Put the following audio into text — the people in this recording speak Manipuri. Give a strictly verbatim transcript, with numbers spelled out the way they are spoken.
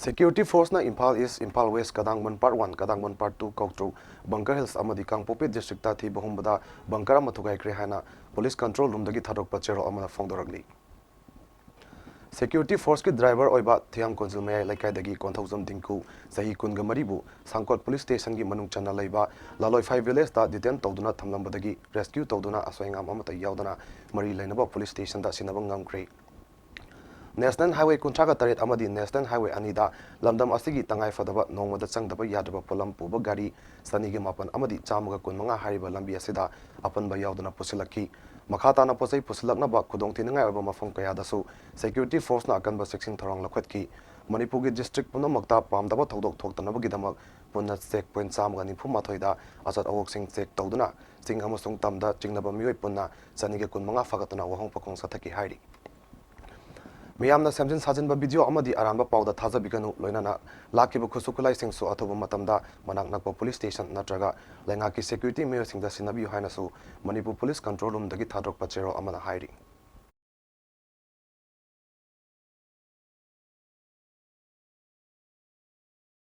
Security Force ꯅ Imphal east, Imphal west, Kadangband part one, Kadangband part two, Koutruk, bunker hills ꯑꯃꯗꯤ ꯀꯥꯡꯄꯣꯛꯄꯤ ꯗꯤꯁꯇ꯭ꯔꯤꯛꯇ ꯊꯤꯕ ꯍꯨꯝꯕꯗ ꯕꯪꯀꯔ ꯑꯃ ꯊꯨꯒꯥꯏꯈ꯭ꯔꯦ ꯍꯥꯏꯅ ꯄꯨꯂꯤꯁ ꯀꯟꯇ꯭ꯔꯣꯜ ꯔꯨꯝꯗꯒꯤ ꯊꯥꯗꯣꯔꯛꯄ ꯆꯦꯔꯣꯜ ꯑꯃꯅ ꯐꯣꯡꯗꯣꯔꯛꯂꯤ꯫ Security Force ꯀꯤ ꯗ꯭ꯔꯥꯏꯚꯔ ꯑꯣꯏꯕ ꯊꯤꯌꯥꯝ ꯀꯣꯟꯖꯤꯜ ꯃꯌꯥꯏ ꯂꯩꯀꯥꯏꯗꯒꯤ ꯀꯣꯟꯊꯧꯖꯝ ꯇꯤꯡꯀꯨ, ꯆꯍꯤ ꯀꯨꯟꯒ ꯃꯔꯤꯕꯨ ꯁꯥꯡꯀꯣꯠ ꯄꯨꯂꯤꯁ ꯁ꯭ꯇꯦꯁꯟꯒꯤ ꯃꯅꯨꯡ ꯆꯟꯅ ꯂꯩꯕ ꯂꯥꯂꯣꯏꯐꯥꯏ ꯚꯤꯂꯦꯖꯇ ꯗꯤꯇꯦꯟ ꯇꯧꯗꯨꯅ ꯊꯝꯂꯝꯕꯗꯒꯤ ꯔꯦꯁꯀ꯭ꯌꯨ ꯇꯧꯗꯨꯅ ꯑꯁꯣꯏ ꯑꯉꯥꯝ ꯑꯃꯠꯇ ꯌꯥꯎꯗꯅ ꯃꯔꯤ ꯂꯩꯅꯕ ꯄꯨꯂꯤꯁ ꯁ꯭ꯇꯦꯁꯟꯗ ꯁꯤꯟꯅꯕ ꯉꯝꯈ꯭ꯔꯦ꯫ ꯅꯦꯁꯅꯦꯜ ꯍꯥꯏꯋꯦ ꯀꯨꯟꯊ꯭ꯔꯥꯒ ꯇꯔꯦꯠ ꯑꯃꯗꯤ ꯅꯦꯁꯅꯦꯜ ꯍꯥꯏꯋꯦ ꯑꯅꯤꯗ ꯂꯝꯗꯝ ꯑꯁꯤꯒꯤ ꯇꯉꯥꯏ ꯐꯗꯕ ꯅꯣꯡꯃꯗ ꯆꯪꯗꯕ ꯌꯥꯗ꯭ꯔꯕ ꯄꯣꯠꯂꯝ ꯄꯨꯕ ꯒꯥꯔꯤ ꯆꯅꯤꯒ ꯃꯥꯄꯟ ꯑꯃꯗꯤ ꯆꯥꯝꯃꯒ ꯀꯨꯟꯃꯉꯥ ꯍꯥꯏꯔꯤꯕ ꯂꯝꯕꯤ ꯑꯁꯤꯗ ꯑꯄꯟꯕ ꯌꯥꯎꯗꯅ ꯄꯨꯁꯤꯜꯂꯛꯈꯤ꯫ ꯃꯈꯥ ꯇꯥꯅ ꯄꯣꯠꯆꯩ ꯄꯨꯁꯤꯜꯂꯛꯅꯕ ꯈꯨꯗꯣꯡꯊꯤꯅꯤꯡꯉꯥꯏ ꯑꯣꯏꯕ ꯃꯐꯝ ꯀꯌꯥꯗꯁꯨ Security Force ꯅ ꯑꯀꯟꯕ ꯆꯦꯛꯁꯤꯟ ꯊꯧꯔꯥꯡ ꯂꯧꯈꯠꯈꯤ꯫ ꯃꯅꯤꯄꯨꯔꯒꯤ ꯗꯤꯁꯇ꯭ꯔꯤꯛ ꯄꯨꯝꯅꯃꯛꯇ ꯄꯥꯝꯗꯕ ꯊꯧꯗꯣꯛ ꯊꯣꯛꯇꯅꯕꯒꯤꯗꯃꯛ ꯄꯨꯟꯅ ꯆꯦꯛ ꯄꯣꯏꯟꯠ ꯆꯥꯝꯃꯒ ꯅꯤꯐꯨ ꯃꯥꯊꯣꯏꯗ ꯑꯆꯠ ꯑꯋꯣꯛꯁꯤꯡ ꯆꯦꯛ ꯇꯧꯗꯨꯅ ꯆꯤꯡ ꯑꯃꯁꯨꯡ ꯇꯝꯗ ꯆꯤꯡꯅꯕ ꯃꯤꯑꯣꯏ ꯄꯨꯟꯅ ꯆꯅꯤꯒ ꯀꯨꯟꯃꯉꯥ ꯐꯥꯒꯠꯇꯨꯅ ꯋꯥꯍꯣꯡ ꯄꯥꯎꯈꯣꯡ ꯆꯠꯊꯈꯤ ꯍꯥꯏꯔꯤ꯫ ꯃꯤꯌꯥꯝꯅ ꯁꯦꯝꯖꯤꯟ ꯁꯥꯖꯤꯟꯕ ꯚꯤꯗꯤꯑꯣ ꯑꯃꯗꯤ ꯑꯔꯥꯟꯕ ꯄꯥꯎꯗ ꯊꯥꯖꯕꯤꯒꯅꯨ, ꯂꯣꯏꯅꯅ ꯂꯥꯛꯈꯤꯕ ꯈꯨꯠꯁꯨ ꯈꯨꯠꯂꯥꯏꯁꯤꯡꯁꯨ ꯑꯊꯨꯕ ꯃꯇꯝꯗ ꯃꯅꯥꯛ ꯅꯛꯄ ꯄꯨꯂꯤꯁ ꯁ꯭ꯇꯦꯁꯟ ꯅꯠꯇ꯭ꯔꯒ ꯂꯩꯉꯥꯛꯀꯤ ꯁꯦꯀ꯭ꯌꯨꯔꯤꯇꯤ ꯃꯤꯑꯣꯏꯁꯤꯡꯗ ꯁꯤꯟꯅꯕꯤꯌꯨ ꯍꯥꯏꯅꯁꯨ ꯃꯅꯤꯄꯨꯔ ꯄꯨꯂꯤꯁ ꯀꯟꯇ꯭ꯔꯣꯜ ꯔꯨꯝꯗꯒꯤ ꯊꯥꯗꯣꯔꯛꯄ ꯆꯦꯔꯣꯜ ꯑꯃꯅ ꯍꯥꯏꯔꯤ꯫